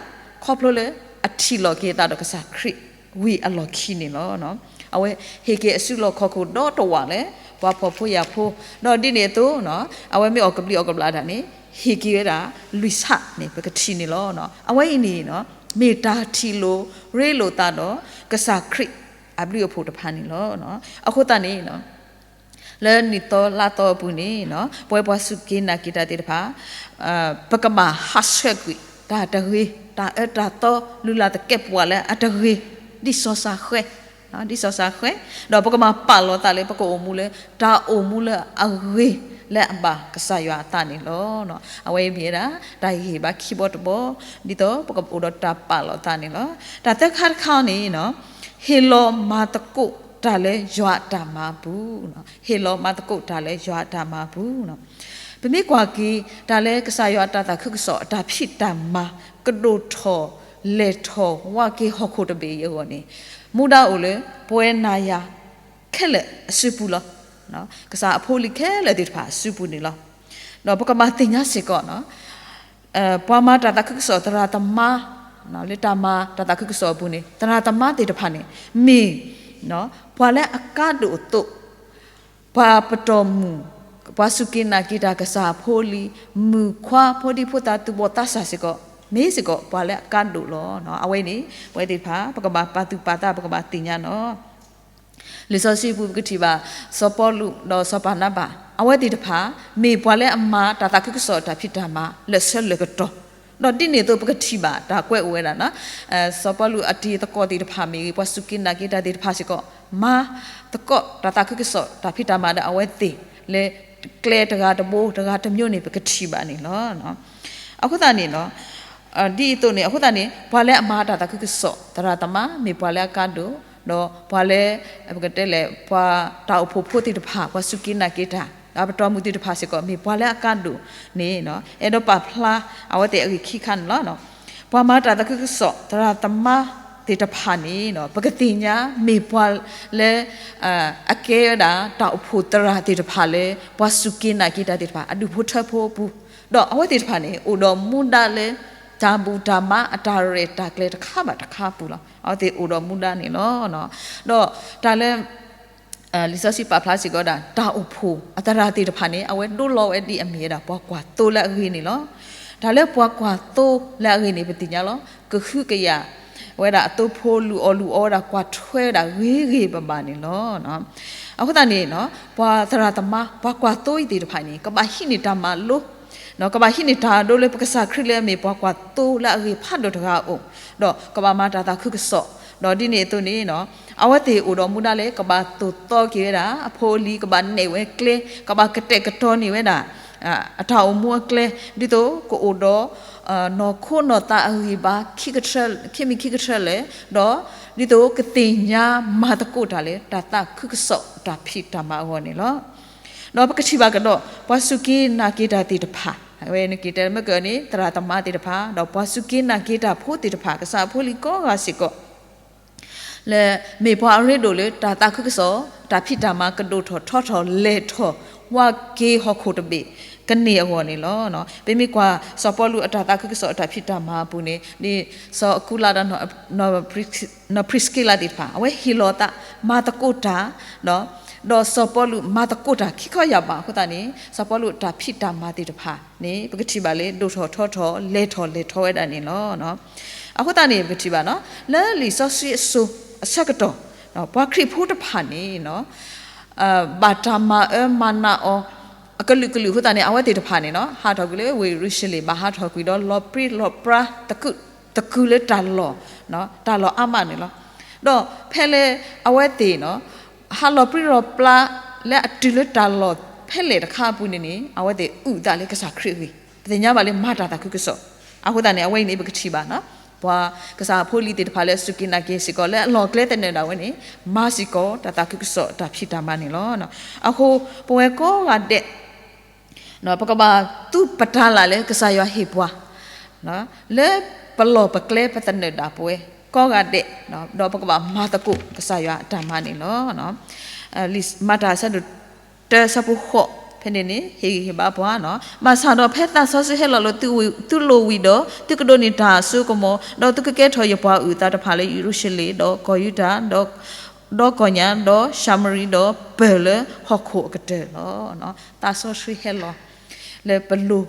ခီဖျိလၢအထံၣ်လိာ်က့ၤအသးဒီးကစၢ်ခရံာ်ဝံၤအလီၢ်ခံန့ၣ်လီၤ. အဝဲဟ့ၣ်က့ၤအစုလီၢ်ခီၣ်ခိၣ်ဒီတဝာ်လၢ ပှၤဖှီၣ်ဖိယာ်ဖိ ဒီးဒ်န့ၣ်အသိး အဝဲမ့ၢ်အီၣ်ကဘျံးအီၣ်ကဘျၣ်တၢ်န့ၣ် ဟ့ၣ်က့ၤဝဲဒၣ်လွံၢ်ဆၣ်န့ၣ် ပကထံၣ်န့ၣ်လီၤ. အဝဲအံၤန့ၣ် မ့ၢ်တၢ်ထံၣ်လိာ်ရ့လိာ်သးဒီးကစၢ်ခရံာ်အဘျုးအဖှိၣ်တဖၣ်န့ၣ်လီၤ. အဃိသတးန့ၣ် လၢနံၣ်သီလါသီအပူၤန့ၣ် ပဝဲပှၤစူၢ်က့ၤနာ်က့ၤတၢ်သ့ၣ်တဖၣ် ပကဘၣ်ဟးဆှဲးကွံာ်တၢ်တဂ့ၤ, တၢ်အၢတၢ်သီလုၢ်လၢ်သကဲးပဝးလၢအတဂ့ၤ, ဒ်စီၤၡဃဲ ဒ်စီၤစၤဃဲ, ဒီးပကဘၣ်ပာ်လီၤသးလၢပကအိၣ်မူလၢ တၢ်အိၣ်မူလၢအဂ့ၤလၢအဘၣ်ကစၢ်ယွၤအသးန့ၣ်လီၤ. အဝဲအံၤမ့ၢ်ဝဲဒၣ် တၢ်ဂ့ၢ်ဘါခံဘီတဘီ, ဒ်သိးပကအိၣ်ဒီးတၢ်ပာ်လီၤသးန့ၣ်လီၤ. တၢ်သၢခါတခါန့ၣ် ဟ့ၣ်လီၤမၤသကိးတၢ်လၢယွၤအတၢ်မၤအပူၤ, ဟ့ၣ်လီၤမၤသကိးတၢ်လၢယွၤအတၢ်မၤအပူၤ. ပမ့ၢ်ကွၢ်က့ၤ တၢ်လၢကစၢ်ယွၤအတၢ်သးခုကစီၣ်အတၢ်ဖံးတၢ်မၤ ကဒိၣ်ထီၣ်လဲၢ်ထီၣ်ဝါက့ၤဟီၣ်ခိၣ်တဘ့ၣ်အံၤအဂီၢ်န့ၣ်, မူဒါအိၣ်လၢ ပဝဲနၤယၤခဲလၢာ်အစုပူၤလီၤ. ကစၢ်အဖိအလံၤခဲလၢာ်သ့ၣ်တဖၣ်အစုပူၤန့ၣ်လီၤ. ဒီးပကဘၣ်သ့ၣ်ညါစ့ၢ်ကီး ပှၤမၤတၢ်သးခုကစီၣ်သရၣ်သမါ, လၢတၢ်မၤတၢ်သးခုကစီၣ်အပူၤန့ၣ် သရၣ်သမါသ့ၣ်တဖၣ်န့ၣ် မ့ၢ် ပှၤလၢအကါဒိၣ်အသိး, ပှၤပတီၢ်မုၢ်, ပှၤစူၢ်က့ၤနာ်က့ၤတၢ်ကစၢ်အဖိအလံၤ, မုၣ်ခွါဖိဒံဖိသၣ်သူၣ်ဘီၣ်သးစၢ်စ့ၢ်ကီး, မ့ၢ်စ့ၢ်ကီးပှၤလၢအကါဒိၣ်လီၤ. အဝဲန့ၣ် ပဝဲသ့ၣ်တဖၣ် ပကဘၣ်ပာ်သူၣ်ပာ်သး ပကဘၣ်သ့ၣ်ညါနီၤ. လံာ်စီဆှံပူၤပကထံၣ်ဘၣ် စီၤပီလူးဒီးစီၤပၤနါဘၤ အဝဲသ့ၣ်တဖၣ် မ့ၢ်ပှၤလၢအမၤတၢ်သးခုကစီၣ်တၢ်ဖံးတၢ်မၤလၢာ်ဆၢလၢာ်ကတီၢ်, ဒီးဒ်န့ၣ်အသိးပကထံၣ်ဘၣ်တၢ်ကွဲးအိၣ်ဝဲဒၣ်နီၤ, စီၤပီလူးအတံၤသကိးသ့ၣ်တဖၣ်မ့ၢ်ဂ့ၤ ပှၤစူၢ်က့ၤနာ်က့ၤတၢ်သ့ၣ်တဖၣ်စ့ၢ်ကီး မၤသကိးတၢ်သးခုကစီၣ်တၢ်ဖံးတၢ်မၤဒီးအဝဲသ့ၣ်လၢ ကျဲတဂၤတဘိတဂၤတမျိုးန့ၣ် ပကထံၣ်ဘၣ်န့ၣ်လီၤ. အဃိသတးန့ၣ် ဒ်အသိးန့ၣ် အဃိသတးန့ၣ် ပှၤလၢအမၤတၢ်သးခုကစီၣ်သရၣ်သမါ မ့ၢ်ပှၤလၢအကါဒိၣ်, ဒီးပှၤလၢ ပကတဲလဲၣ် ပှၤတၢ်အိၣ်ဖှိၣ်ဖိသ့ၣ်တဖၣ် ပှၤစူၢ်က့ၤနာ်က့ၤတၢ် ပတီၢ်မုၢ်သ့ၣ်တဖၣ်စ့ၢ်ကီး မ့ၢ်ပှၤလၢအကါဒိၣ်န့ၣ် အဲၣ်ဒိးပာ်ဖျါအဝဲသ့ၣ်အဂ့ၢ်ခံခါန့ၣ်လီၤ. ပှၤမၤတၢ်သးခုကစီၣ်သရၣ်သမါသ့ၣ်တဖၣ်န့ၣ် ပကသ့ၣ်ညါမ့ၢ်ပှၤလၢ အကဲဝဲဒၣ်တၢ်အိၣ်ဖှိၣ်သရၣ်သ့ၣ်တဖၣ်လၢ ပှၤစူၢ်က့ၤနာ်က့ၤတၢ်သ့ၣ်တဖၣ် အဒူၣ်ဖိထၢဖိအပူၤ, ဒီးအဝဲသ့ၣ်တဖၣ်န့ၣ် အိၣ်ဒီးမူဒါလၢ တၢ်ဘူၣ်တၢ်ဘါအတၢ်ရဲၣ်တၢ်ကျဲၤတခါဘၣ်တခါအပူၤလီၤ. အဝဲသ့ၣ်အိၣ်ဒီးမူဒါန့ၣ်လီၤ. ဒီးတၢ်လၢ လံာ်စီဆှံပာ်ဖျါစ့ၢ်ကီးဝဲဒၣ် တၢ်အိၣ်ဖှိၣ်အသရၣ်သ့ၣ်တဖၣ်န့ၣ် အဝဲဒိလီၤဝဲဒ်အမ့ၢ်ဝဲဒၣ် ပှၤကွၢ်သိလၢအဂ့ၤန့ၣ်လီၤ. တၢ်လၢပှၤကွၢ်သိလၢအဂ့ၤန့ၣ် ပသ့ၣ်ညါလီၤ. ကဟုကယာ်ဝဲဒၣ်အသိဖိ လုၢ်အီၣ်လုၢ်အီဝဲဒၣ် ကွၢ်ထွဲဝဲဒၣ်ဂ့ၤဂ့ၤဘၣ်ဘၣ်န့ၣ်လီၤ. အဃိသတးန့ၣ် ပှၤသရၣ်သမါ ပှၤကွၢ်သိအံၤသ့ၣ်တဖၣ်န့ၣ် ကဘၣ်ဟံးန့ၢ်တၢ်မၤလိ ကဘၣ်ဟံးန့ၢ်တၢ်ဒိလၢပကစၢ်ခရံာ်လၢအမ့ၢ်ပှၤကွၢ်သိလၢအဂ့ၤဖးဒိၣ်တဂၤအအိၣ်, ဒီးကဘၣ်မၤတၢ်သးခုကစီၣ်, ဒီးဒ်န့ၣ်အသိးန့ၣ် အဝဲသ့ၣ်အိၣ်ဒီးမူဒါလၢ ကဘၣ်သိၣ်သီက့ၤဝဲဒၣ် အဖိအလံၤ ကဘၣ်နဲၣ်ဝဲကျဲ ကဘၣ်ကတဲာ်ကတီၤန့ၢ်ဝဲဒၣ် အတၢ်အိၣ်မူအကျဲ ဒ်သိးကအိၣ်ဒီး နီၢ်ခိနီၢ်သးအဂံၢ်ဘါ ခံမံၤခံကထၢလဲၣ်, ဒီးဒ်သိးကသ့ၣ်ညါမၤသကိးတၢ်လၢ တၢ်သးခုကစီၣ်တၢ်ဖံးတၢ်မၤအဂီၢ်န့ၣ်လီၤ. ဒီးပကထံၣ်ဘၣ်ကဒီး ပှၤစူၢ်က့ၤနာ်က့ၤတၢ်သ့ၣ်တဖၣ် အဝဲန့ၣ်က့ၤတဲမ့ၢ်ကန့ၣ် သရၣ်သမါသ့ၣ်တဖၣ် ဒီးပှၤစူၢ်က့ၤနာ်က့ၤတၢ်ဖိသ့ၣ်တဖၣ် ကစၢ်အဖိလံၤကိးဂၤစ့ၢ်ကီး လၢမ့ၢ်ပှၤအရ့ဒိၣ်လၢတၢ်သးခုကစီၣ် တၢ်ဖံးတၢ်မၤကဒိၣ်ထီၣ်ထီထီၣ်လဲၢ်ထီၣ် ဝါက့ၤဟီၣ်ခိၣ်တဘ့ၣ်ကန့ၢ်အဂီၢ်န့ၣ်လီၤ. ပမ့ၢ်ကွၢ် စီၤပီလူးအတၢ်သးခုကစီၣ်အတၢ်ဖံးတၢ်မၤအပူၤန့ၣ် ဒ်စီၤအကူလးဒီး နီၢ်ပြံးစက့လးသ့ၣ်တဖၣ် အဝဲဟ့ၣ်လီၤသး မၤသကိးတၢ် ဒီး ဒီးစီၤပီလူးမၤသကိးတၢ်ခံခီယၢ်ဘးအဃိသတးန့ၣ် စီၤပီလူးအတၢ်ဖံးတၢ်မၤသ့ၣ်တဖၣ်န့ၣ် ပကထံၣ်ဘၣ်လၢ ဒိၣ်ထီၣ်ထီထီၣ် လဲၤထီၣ်လဲၤထီဝဲဒၣ်န့ၣ်လီၤ. အဃိသတးန့ၣ် ပကထံၣ်ဘၣ်နီၤ လၢလံာ်စီဆှံအစိၤအဆၢကတီၢ် ပှၤခရံာ်ဖိတဖၣ်န့ၣ် ဘၣ်တၢ်မၤအၢမၤနးအီၤ အကလုာ်ကလုာ်အဃိသတးန့ၣ် အဝဲသ့ၣ်တဖၣ်န့ၣ်နီၤ ဟးထီၣ်ကွံာ်လၢဝ့ၢ်ယရူၤၡလ့ၣ် ဘၣ်ဟးထီၣ်ကွံာ်ဒီးလီၤပြံလီၤပြါ သကုၤလၢတၢ်လီၢ် တၢ်လီၢ်အါမးန့ၣ်လီၤ. ဒီးဖဲလၢအဝဲသ့ၣ်နီၤ ဟးလီၤပြံလီၤပြါ လၢအတုၤလၢတၢ်လီၢ်ဖဲလဲၣ်တခါအပူၤန့ၣ်န့ၣ် အဝဲသ့ၣ်အုၣ်အသးလၢကစၢ်ခရံာ်အဂ့ၢ် ပသ့ၣ်ညါဘၣ်လၢမၤတၢ်သးခုကစီၣ်. အဃိသတးန့ၣ် အဝဲအံၤန့ၣ် ပကထံၣ်ဘၣ်နီၤ ပှၤကစၢ်အဖိလံၤသ့ၣ်တဖၣ်လၢအစူၢ်က့ၤနာ်က့ၤစ့ၢ်ကီး လၢအလီၢ်ကျဲသနၢၣ်ဒၣ်ဝဲန့ၣ် မၤစ့ၢ်ကီးတၢ်သးခုကစီၣ်တၢ်ဖံးတၢ်မၤန့ၣ်လီၤ. အဃိ ပဝဲကိးဂၤဒဲး ပကဘၣ်သူၣ်ပတၢ်လၢ်လၢကစၢ်ယွၤဟ့ၣ်ပှၤ လၢပလီၢ်ပကျဲပသနၢၣ်ဒၣ်ပဝဲကိးဂၤဒဲး ဒီးပကဘၣ်မၤသကိးကစၢ်ယွၤအတၢ်မၤန့ၣ်လီၤ. မၤတၢ်ဆၢဒိၣ်တၢဆၢဖိဃိး ဖဲန့ၣ်န့ၣ် ဟ့ၣ်ဂံၢ်ဟ့ၣ်ဘါပှၤနီၤ ဘၣ်ဆၣ်ဒီးဖဲသးစီဆှံဟဲလီၤလၢသုလိၤဝံၤဒီး သုကဒိးန့ၢ်တၢ်စိကမီၤ ဒီးသုကကဲထီၣ်ယပှၤအုၣ်အသးတဖၣ်လၢယရူၤၡလ့ၣ် ဒီးကီၢ်ယူဒၤ ဒီးကီၢ်ညါ ဒီးၡၤမရံ ဒီးပၢၢ်လၢဟီၣ်ခိၣ်အကတၢၢ်လီၤ. သးစီဆှံဟဲလီၤ လၢပလိၤ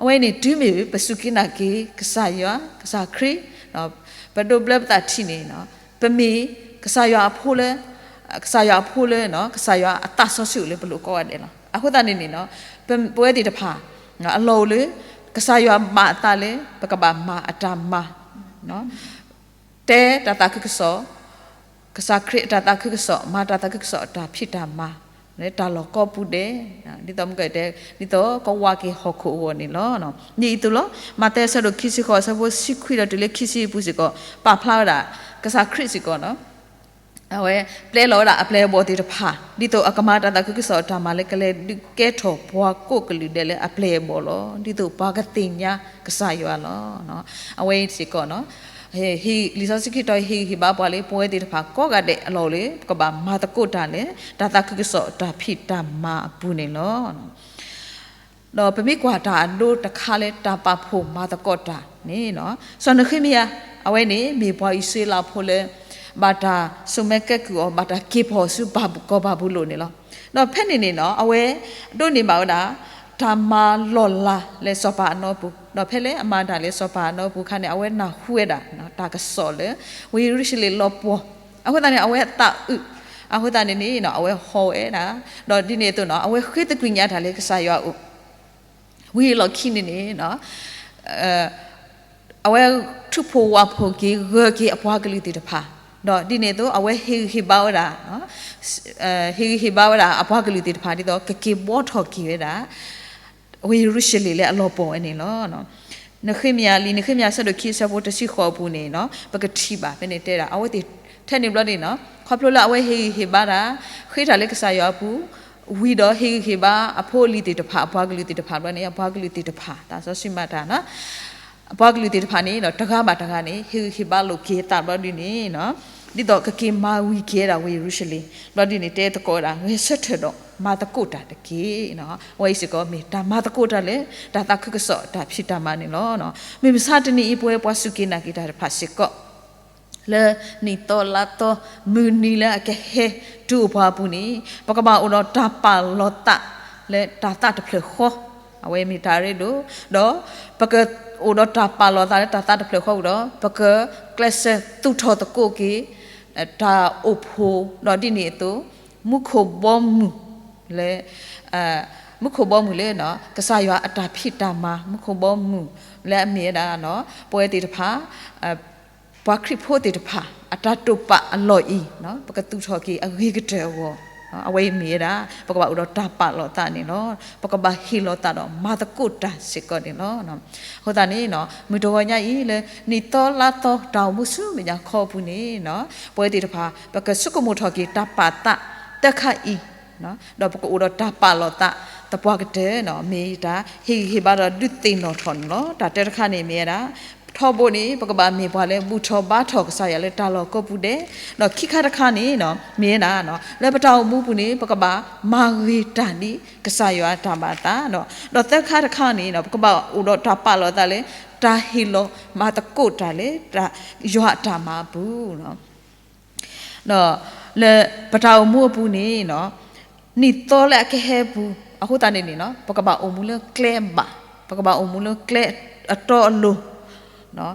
အဝဲန့ၣ်တုၤမ့ၢ်ပစူၢ်က့ၤနာ်က့ၤ ကစၢ်ယွၤ ကစၢ်ခရံာ် ပဒိးဘျၢပသးထံၣ်န့ၣ် ပမ့ၢ်ကစၢ်ယွၤအဖိလၢ ကစၢ်ယွၤအဖိလၢ ကစၢ်ယွၤအသးစီဆှံအိၣ်လၢပလိၤကိးဂၤဒဲးလီၤ. အဃိသတးန့ၣ်န့ၣ် ပဝဲသ့ၣ်တဖၣ် အလီၢ်အိၣ်လၢ ကစၢ်ယွၤဘၣ်အသးလၢ ပကဘၣ်မၤအတၢ်မၤ တဲတၢ်သးခုကစီၣ် ကစၢ်ခရံာ်အတၢ်သးခုကစီၣ် မၤတၢ်သးခုကစီၣ်အတၢ်ဖံးတၢ်မၤ လၢတၢ်လီၢ်ကိးပူၤဒဲး, ဒ်သိးမုၢ်ကတဲ ဒ်သိးကဝးက့ၤဟီၣ်ခိၣ်အဂီၢ်န့ၣ်လီၤ. ဒ်အံၤအသိးလီၤ. မးသဲအဆၢဒိၣ်ခံဆံဃိး အဆၢဖိတဆံခွံဒီးတုၤလၢခံဆံအပူၤစ့ၢ်ကီး ပာ်ဖျါဝဲဒၣ် ကစၢ်ခရံာ်စ့ၢ်ကီး အဝဲပျဲလီၤဝဲဒၣ်အပျဲၢ်အဘီၣ်သ့ၣ်တဖၣ် ဒ်သိးအကမၤတၢ်သးခုကစီၣ်အတၢ်မၤလၢကလဲၤဒုးကဲထီၣ်ပှၤကိးကလုာ်ဒဲးလၢအပျဲၢ်အဘီၣ်လီၤ. ဒ်သိးပှၤကသ့ၣ်ညါကစၢ်ယွၤလီၤ. အဝဲအံၤစ့ၢ်ကီး လံာ်စီဆှံခံတီၤဟ့ၣ်ဂံၢ်ဟ့ၣ်ဘါပှၤလၢ ပဝဲသ့ၣ်တဖၣ်ကိးဂၤဒဲးအလီၢ်အိၣ်လၢ ပကဘၣ်မၤသကိးတၢ်လၢ တၢ်သးခုကစီၣ်အတၢ်ဖံးတၢ်မၤအပူၤန့ၣ်လီၤ. ဒီးပမ့ၢ်ကွၢ်တၢ်အဒိတခါလၢတၢ်ပာ်ဖှိၣ်မၤသကိးတၢ်န့ၣ် စီၤနဃ့မယၤ အဝဲန့ၣ် မ့ၢ်ပှၤအံၣ်စရ့လးဖိလၢ ဘၣ်တၢ်စိာ်မဲကဲကုၢ်အီၤ ဘၣ်တၢ်က့ၤဖီၣ်ဆူကီၢ်ဘၤဘူလိၣ်န့ၣ်လီၤ. ဒီးဖဲန့ၣ်န့ၣ်နီၤ အဝဲဒိးန့ၢ်ဘၣ်ဝဲဒၣ် တၢ်မၤလီၢ်လၤလၢစီၤပၤအနီပူၤ, ဒီးဖဲလၢအမၤတၢ်လၢစီၤပၤအနီပူၤအခါန့ၣ် အဝဲနၢ်ဟူဝဲဒၣ် တၢ်ကစီၣ်လၢ ဝ့ၢ်ယရူၤၡလ့ၣ်လီၤပှီၢ်, အဃိသတးန့ၣ် အဝဲအသးအုး, အဃိသတးန့ၣ်န့ၣ် အဝဲဟီၣ်ဝဲဒၣ်, ဒီးဒ်န့ၣ်အသိးနီၤ အဝဲဃ့သကွံာ်ညါတၢ်လၢကစၢ်ယွၤအအိၣ် ဝံၤအလီၢ်ခံန့ၣ်န့ၣ် အဝဲထုးဖှိၣ်ဝးဖှိၣ်က့ၤ ဂၢၢ်က့ၤအပှၤကလုာ်သ့ၣ်တဖၣ်, ဒီးဒ်န့ၣ်အသိး အဝဲဟ့ၣ်ဂံၢ်ဟ့ၣ်ဘါဝဲဒၣ် ဟ့ၣ်ဂံၢ်ဟ့ၣ်ဘါဝဲဒၣ်အပှၤကလုာ်သ့ၣ်တဖၣ် ဒ်သိးကက့ၤဘှီထီၣ်က့ၤဝဲဒၣ် ဝ့ၢ်ယရူၤၡလ့ၣ်လၢအလီၤပှီၢ်ဝဲန့ၣ်လီၤ. နဃ့မယၤ လံာ်နဃ့မယၤ အဆၢဒိၣ်ခံ အဆၢဖိတဆံဃိးအပူၤန့ၣ် ပကထံၣ်ဘၣ်ဖဲန့ၣ်တဲဒၣ် အဝဲသ့ၣ် ထဲန့ၣ်ဘျီန့ၣ် ခီဖျိလၢအဝဲဟ့ၣ်ဂံၢ်ဟ့ၣ်ဘါတၢ် ဃ့တၢ်လၢကစၢ်ယွၤအပူၤ ဝံၤဒီးဟ့ၣ်ဂံၢ်ဟ့ၣ်ဘါအဖိအလံၤသ့ၣ်တဖၣ် အပှၤကလုာ်သ့ၣ်တဖၣ်ဘျီန့ၣ် အပှၤကလုာ်သ့ၣ်တဖၣ် သးစီဆှံမၤတၢ် အပှၤကလုာ်သ့ၣ်တဖၣ်န့ၣ်ဒီး တဂၤဘၣ်တဂၤန့ၣ် ဟ့ၣ်ဂံၢ်ဟ့ၣ်ဘါလိာ်က့ၤအသးဘျီဒ်န့ၣ် ဒ်သိးကက့ၤမၤဝံၤက့ၤဝဲဒၣ်ဝ့ၢ်ယရူၤၡလ့ၣ် ဘျီဒ်န့ၣ် တဲသကိးဝဲဒၣ် ဂဲၤဆၢထၢၣ်ဒီး မၤသကိးတၢ်တက့ၢ်. အဝဲအံၤစ့ၢ်ကီးမ့ၢ်တၢ်မၤသကိးတၢ်လၢ တၢ်သးခုကစီၣ်တၢ်ဖံးတၢ်မၤန့ၣ်လီၤ. မုၢ်မဆါတနံၤအံၤ ပဝဲပှၤစူၢ်က့ၤနာ်က့ၤတၢ်တဖၣ်စ့ၢ်ကီး လၢနံၣ်သီလါသီ မုၢ်နံၤလၢအကဟဲတုၤအိၣ်ပှၤအပူၤန့ၣ် ပကဘၣ်အိၣ်ဒီးတၢ်ပာ်လီၤသးလၢတၢ်သးတဖျၢၣ်ဃီ, အဝဲမ့ၢ်တၢ်ရ့ဒိၣ်, ဒီးပကအိၣ်ဒီးတၢ်ပာ်လီၤသးလၢတၢ်သးတဖျၢၣ်ဃီဝံၤဒီး ပကကျဲးစၢးသူၣ်ထီၣ်သကိးက့ၤ တၢ်အိၣ်ဖှိၣ် ဒီးဒ်န့ၣ်အသိး မူခိၣ်ဘီမုၢ်လၢ မူခိၣ်ဘီမုၢ်လၢ ကစၢ်ယွၤအတၢ်ဖံးတၢ်မၤ မူခိၣ်ဘီမုၢ်လၢအမ့ၢ်ဝဲဒၣ် ပဝဲသ့ၣ်တဖၣ် ပှၤခရံာ်ဖိသ့ၣ်တဖၣ် အတၢ်တိာ်ပာ်အလီၢ်အံၤ ပကသူၣ်ထီၣ်က့ၤအဂ့ၤကတၢၢ်အဂီၢ် အဝဲအံၤမ့ၢ်ဝဲဒၣ် ပကဘၣ်အိၣ်ဒီးတၢ်ပာ်လီၤသးန့ၣ်လီၤ. ပကဘၣ်ဟ့ၣ်လီၤသးဒီးမၤသကိးတၢ်စ့ၢ်ကီးန့ၣ်လီၤ. အဃိသတးန့ၣ် မုၢ်တဂီၤညါအံၤလၢ နံၣ်သီလါသီတၢ်အိၣ်မူဆူမဲာ်ညါခီအပူၤန့ၣ် ပဝဲသ့ၣ်တဖၣ် ပကဆိကမိၣ်ထီၣ်က့ၤတၢ်ပာ်သးသၢခါအံၤ ဒီးပကအိၣ်ဒီးတၢ်ပာ်လီၤသးသပှၢ်ကတၢၢ်န့ၣ် မ့ၢ်တၢ်ဟ့ၣ်ဂံၢ်ဟ့ၣ်ဘါဒီးဒုးသ့ၣ်နီၣ်ထီၣ်န့ၣ်လီၤ. တၢ်တၢတခါန့ၣ်မ့ၢ်ဝဲဒၣ် ထီဘိန့ၣ် ပကဘၣ်မ့ၢ်ပှၤလၢဘူၣ်ထီၣ်ဘါထီၣ်ကစၢ်ယွၤလၢတၢ်လီၢ်ကိးပူၤဒဲး, ဒီးခံခါတခါန့ၣ် မ့ၢ်ဝဲဒၣ် လၢပတၢ်အိၣ်မူပူၤန့ၣ် ပကဘၣ်မၤဂ့ၤတၢ်ဒ်ကစၢ်ယွၤအတၢ်ဘၣ်သး, ဒီးသၢခါတခါန့ၣ် ပကဘၣ်အိၣ်ဒီးတၢ်ပာ်လီၤသးလၢ တၢ်ဟ့ၣ်လီၤမၤသကိးတၢ်လၢ ယွၤအတၢ်မၤအပူၤ ဒီးလၢပတၢ်အိၣ်မူအပူၤန့ၣ် နံၣ်သီလၢအကဟဲပူၤ အဃိသတးန့ၣ်န့ၣ် ပကဘၣ်အိၣ်မူလၢကျဲအဘၣ်, ပကဘၣ်အိၣ်မူလၢကျဲအတီအလိၤ,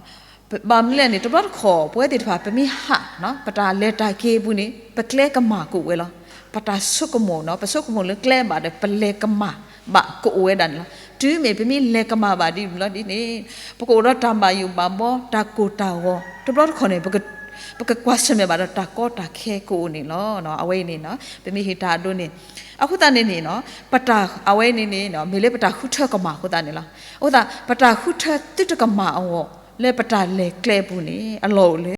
ဘၣ်မနုၤလဲၣ်န့ၣ် တဘျီတခီၣ် ပဝဲသ့ၣ်တဖၣ် ပမ့ၢ်ဟး ပတၢ်လဲၤတၢ်က့ၤအပူၤန့ၣ် ပကျဲကမၣ်ကအိၣ်ဝဲလီၤ. ပတၢ်ဆိကမိၣ်န့ၣ် ပဆိကမိၣ်လၢကျဲဘၣ်ဒီး ပလဲၤကမၣ်ဘၣ်ကအိၣ်ဝဲဒၣ်န့ၣ်လီၤ. တုၤမ့ၢ်ပမ့ၢ်လဲၤကမၣ်ဘၣ်ဒ်န့ၣ်ဘျီဒ်န့ၣ် ပကအိၣ်ဒီးတၢ်ဘၣ်ယိၣ်ဘၣ်ဘီ တၢ်ကိၢ်တၢ်ဂီၤ တဘျီတခီၣ်န့ၣ် ပကကွၢ်ဆၢၣ်မဲာ်ဘၣ်ဒီးတၢ်ကီတၢ်ခဲကအိၣ်န့ၣ်လီၤ. အဝဲအံၤန့ၣ် ပမ့ၢ်ဟ့ၣ်တၢ်အဒိန့ၣ် အဃိသတးန့ၣ်န့ၣ် ပတၢ်အဝဲန့ၣ်န့ၣ် မ့ၢ်လၢပတၢ်ဃုထၢကမၣ်အဃိသတးန့ၣ်လီၤ. အဃိသတး ပတၢ်ဃုထၢသုတကမၣ်အဂီၢ် လၢပတၢ်လဲၤကျဲအပူၤန့ၣ် အလီၢ်အိၣ်လၢ